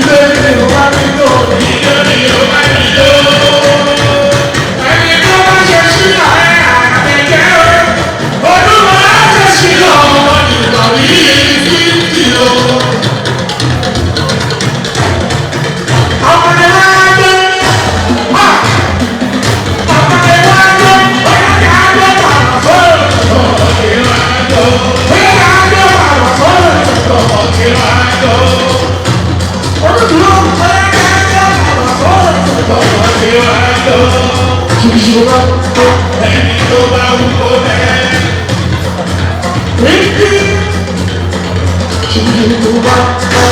Ilé ni ó bá mi lò. Ijó ni ó bá mi jó. Ẹni tó bá ṣe sílẹ̀ àtẹ̀jẹ́ o. Olúwa á ṣe sílẹ̀ ọmọ Ìgbà bí fífi o. ọmọdé wá dé. Ọmọdé wá dé. Bóyá ká ló bàbà sọ̀rọ̀. Ọmọdé wá jó. Bóyá ká ló bàbà sọ̀rọ̀. Ọmọdé wá jó. Olùdúró bóyá ká ló bàbà sọ̀rọ̀. Ọmọdé wá jó. Ṣùgbọ́n bá tó. Ẹni tó bá wù kó bẹ́ẹ̀. Ríkì. Ṣùgbọ́n bá tó.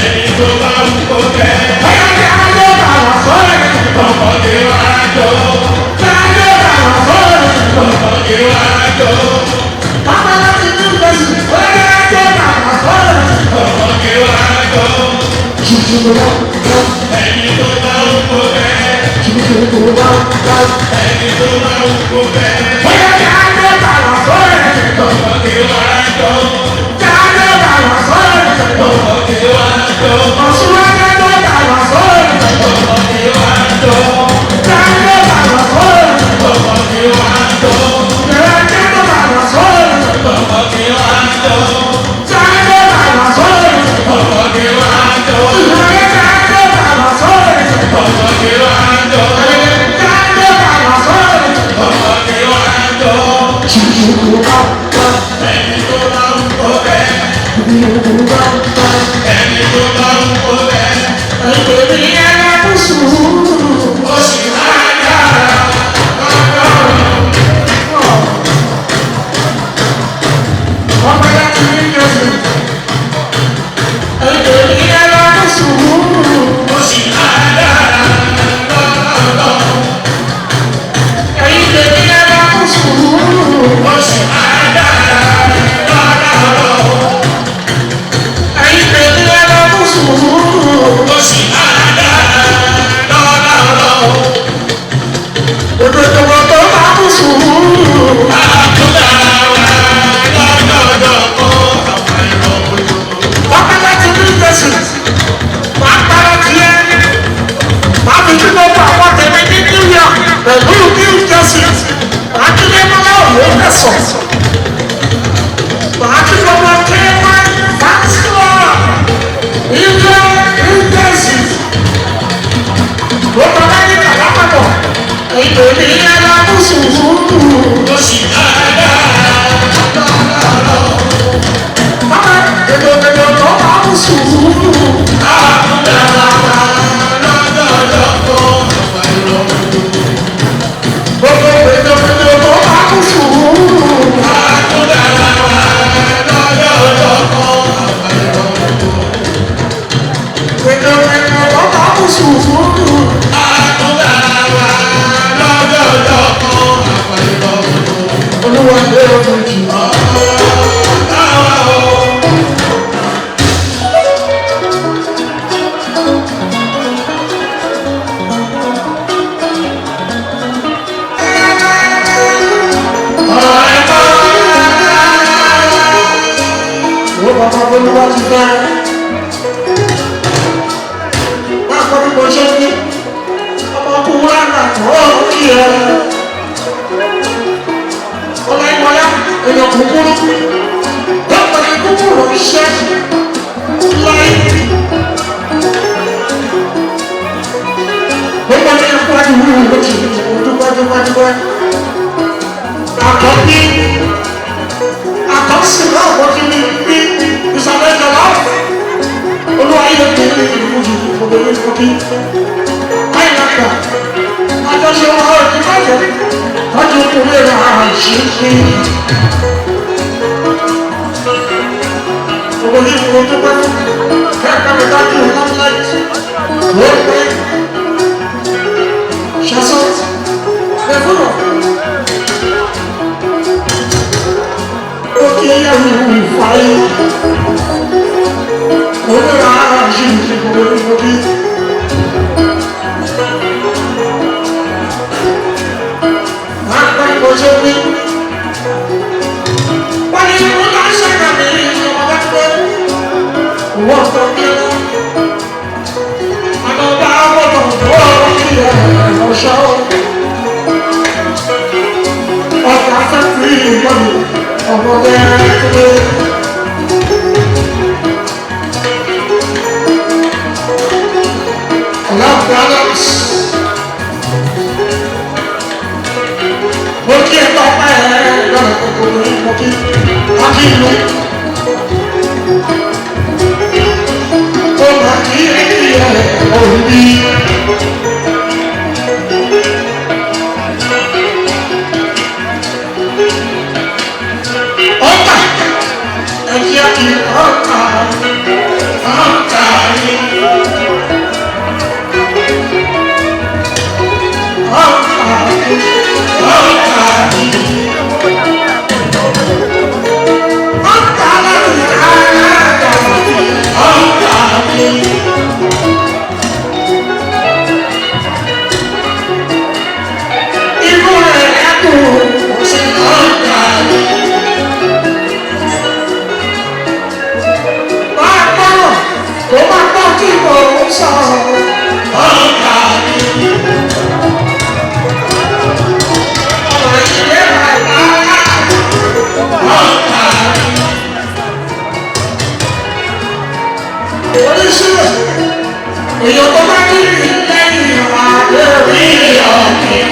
Ẹni tó bá wù kó bẹ́ẹ̀. Bóyá ká ló bàbà sọ̀rọ̀. Ọmọdé wá jó. Ká ló bàbà sọ̀rọ̀. Ọmọdé wá jó. Bàbá láti ní ìgbésí. Bóyá ká ló bàbà sọ̀rọ̀. Ọmọdé wá jó. Ṣùgbọ́n bá tó. Ẹni tó bá wù kó bẹ́ẹ̀. Ṣùgbọ́n bá tó. Ẹni tó bá wù kó bẹ́ẹ̀. Bóyá ká ló bàbà sọ̀rọ̀. Ọmọdé wá jó. Ká ló bàbà sọ̀rọ̀. Ọmọdé wá jó. Ọ̀ṣunwájú ló bàbà sọ̀rọ̀. Ọmọdé wá jó. Ká ló bàbà sọ̀rọ̀. Ọmọdé wá jó. Ìrẹ̀jẹ̀ ló bàbà sọ̀rọ̀. Ọmọdé wá jó. Ká ló bàbà sọ̀rọ̀. Ọmọdé wá jó. Ìrẹ̀jẹ̀ ló bàbà sọ̀rọ̀. Ọmọdé wá jó. Ká ló bàbà sọ̀rọ̀. Ọmọdé wá jó. Ṣùgbọ́n bá tó. Ẹni tó bá wù kó bẹ́ẹ̀. Ṣùgbọ́n bá tó. Ẹni tó bá wù kó bẹ́ẹ̀. Ẹ̀yin ẹlẹ́kùn sùúrù. Ó sì máa dára lọ́dọ̀. Ọmọ láti ní Jésù. Ẹ̀yin ẹlẹ́kùn sùúrù. Ó sì máa dára lọ́dọ̀. Ẹ̀yin ẹlẹ́kùn sùúrù. Ó sì máa dára lọ́dọ̀. Ẹ̀yin ẹlẹ́kùn sùúrù. Ó sì máa dára lọ́dọ̀. Òdòdó tó bá kú sùúrù. Àkúdàrà wà lọ́dọọdọ kó àwọn ìrọ̀rùn. Ọmọ láti ní Jésù. Màá para tiẹ̀. Màá fi kí gbogbo àwọn tèmi ní New York pẹ̀lú New Jersey. Màá kí Lẹ́mọ́lá òun kẹsàn. Màá kí gbogbo K1 Fans Club. Ilé New Jersey. Gbogbo Amẹ́ríkà lápapọ̀. Èyí ní alábùsùn. Ó sì máa dára lọ́dọọdọ. Bàbá èdò tó máa ń sùúrù. Àkúdàrà wà lọ́dọọdọ kó àwọn ìrọ̀rùn. Gbogbo èdò tó máa ń sùúrù. Àkúdàrà wà lọ́dọọdọ kó àwọn ìrọ̀rùn. Èdò tó máa ń sùúrù. Àkúdàrà wà lọ́dọọdọ kó àwọn ìrọ̀rùn. Olúwa lé ọdún jù. Táwa o. Wo bàbá Olúwa ti fẹ́. Máa kọ́ bí mo ṣe ní. Ọmọkùnrin àgbà tó ń kí ẹ. Ọláìwọlá èèyàn kúkúrú. Lọ́pọ̀ ní kúkúrú iṣẹ́ láì. Gbogbo ní ikú àdúgbò lókè dúpẹ́ dúpẹ́ dúpẹ́. Àkọ́bí àkọ́sí náà wọ́n ti ní ní ìsàlẹ̀ ìjọba. Olúwa yóò dé ní ìlú jù gbogbo ní ìfọ̀kí. Káyọ̀ náà àjọṣe wọn ò ní bàjẹ́. Tọ́jú kúrẹ́ rẹ̀ àṣìṣe. Gbogbo ní ìlú dúpẹ́. Kẹ́kẹ́ mi dájú láńláìtì. Ló pé ṣẹ́sọ́ ẹ̀fọ́nà. Ó kí ẹ̀rù ìfàyè. Olúwa àṣìṣe gbogbo ní ìfọ̀kí. Ọmọdé tó. Love brothers. Mo kí ẹ tọ́ pẹ́ lọ́nà kòkòrò ní mo kí Akílù. Ó máa kí ẹ kí ẹ òbí. Ọ̀tà ẹ̀jẹ̀ kí ọ̀tà ọ̀tà ni. Èèyàn tó bá ní lẹ́yìn àlórí ọ̀kẹ́.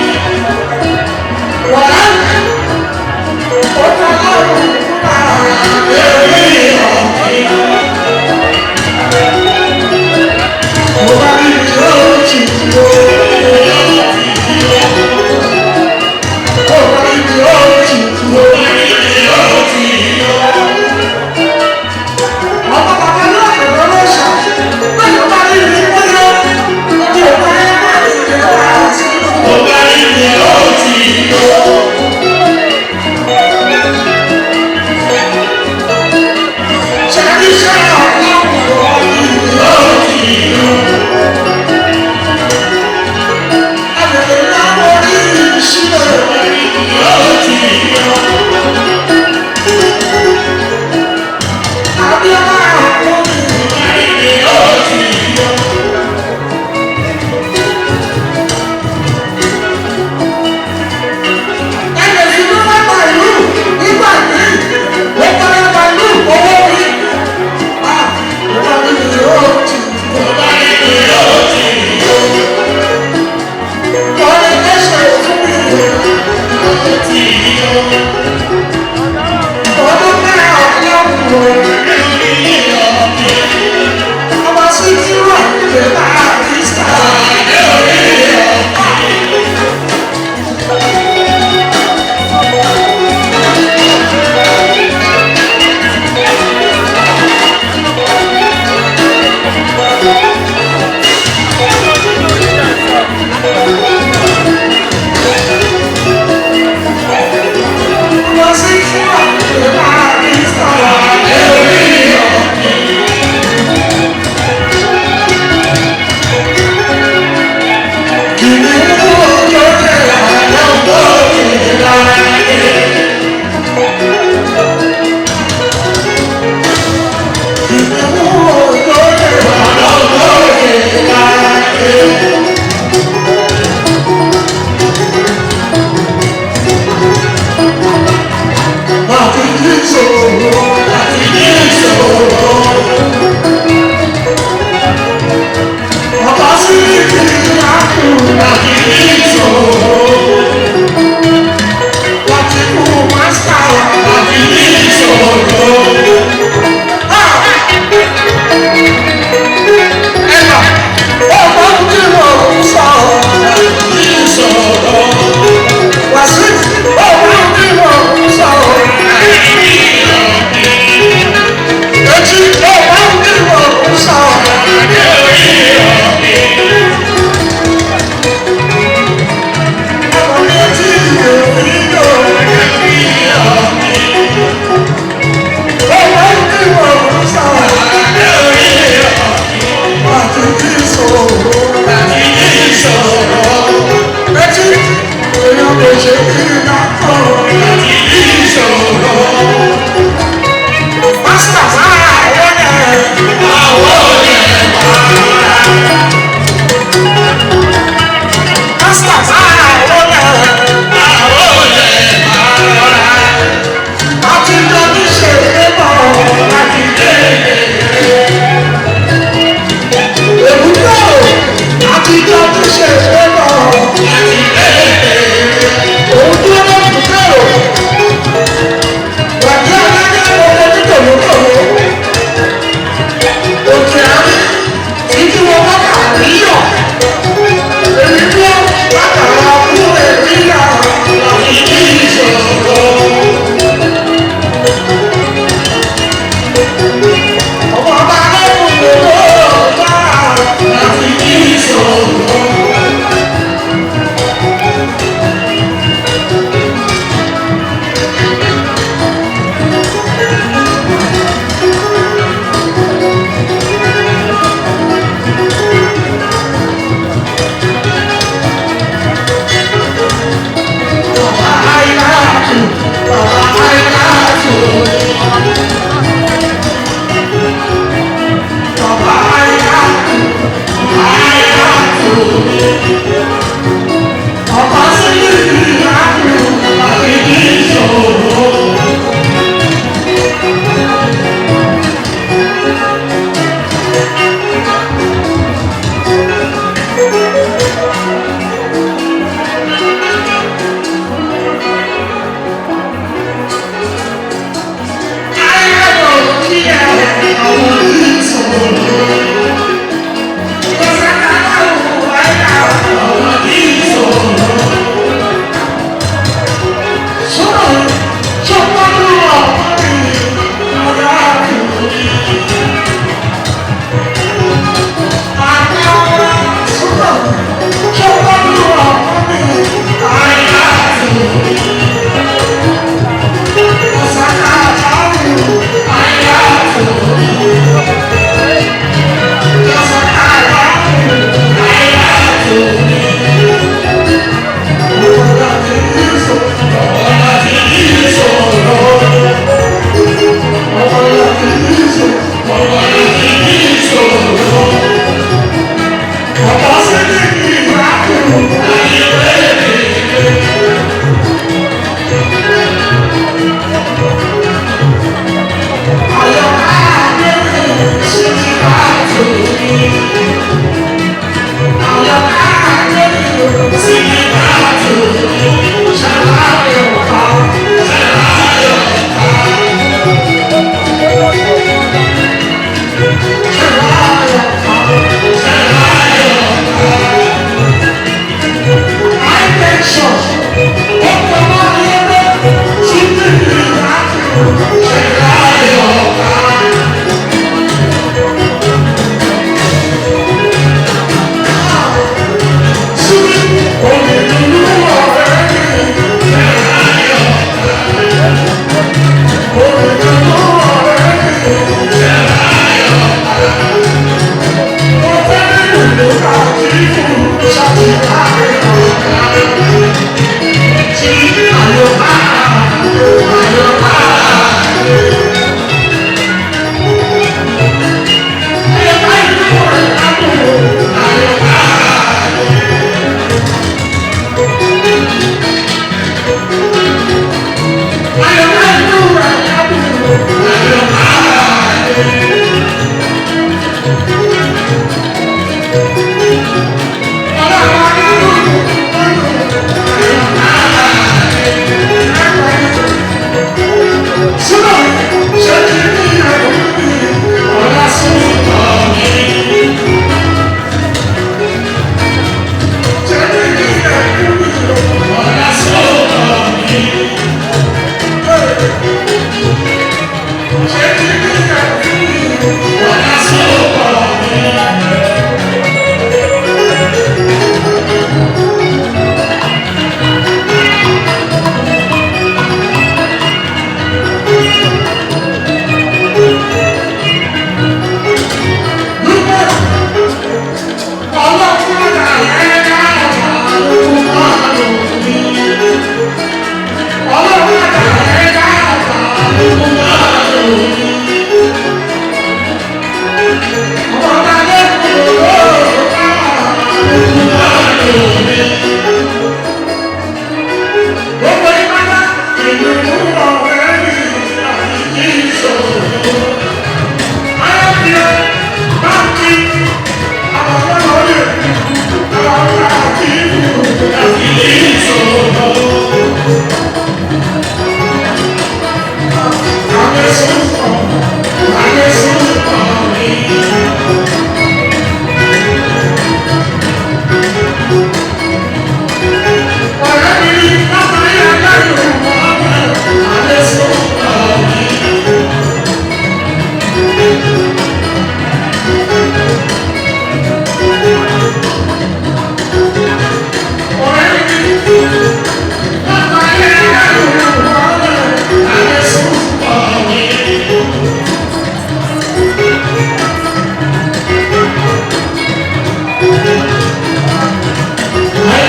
Wàá ó ta lọ́rùn fúnra lórí ọ̀kẹ́. Mo bá rí mi lójì tó. Mo bá rí mi lójì tó. Ọmọ bàbá náà kò lọ́wọ́ ṣá. Bẹ́ẹ̀ni ó bá rí mi kúrò. Mo bá rí mi lójì tó. Mo bá rí mi lójì tó. Ṣé ọlọ́run Lójì tó. Lójì tó. Lójì tó. Mo bá rí mi lójì tó. Lójì tó. Ọba sí tí wà lè bá àrísà. Ọba sí tí wà lè bá àrísà.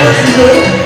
Ayọ̀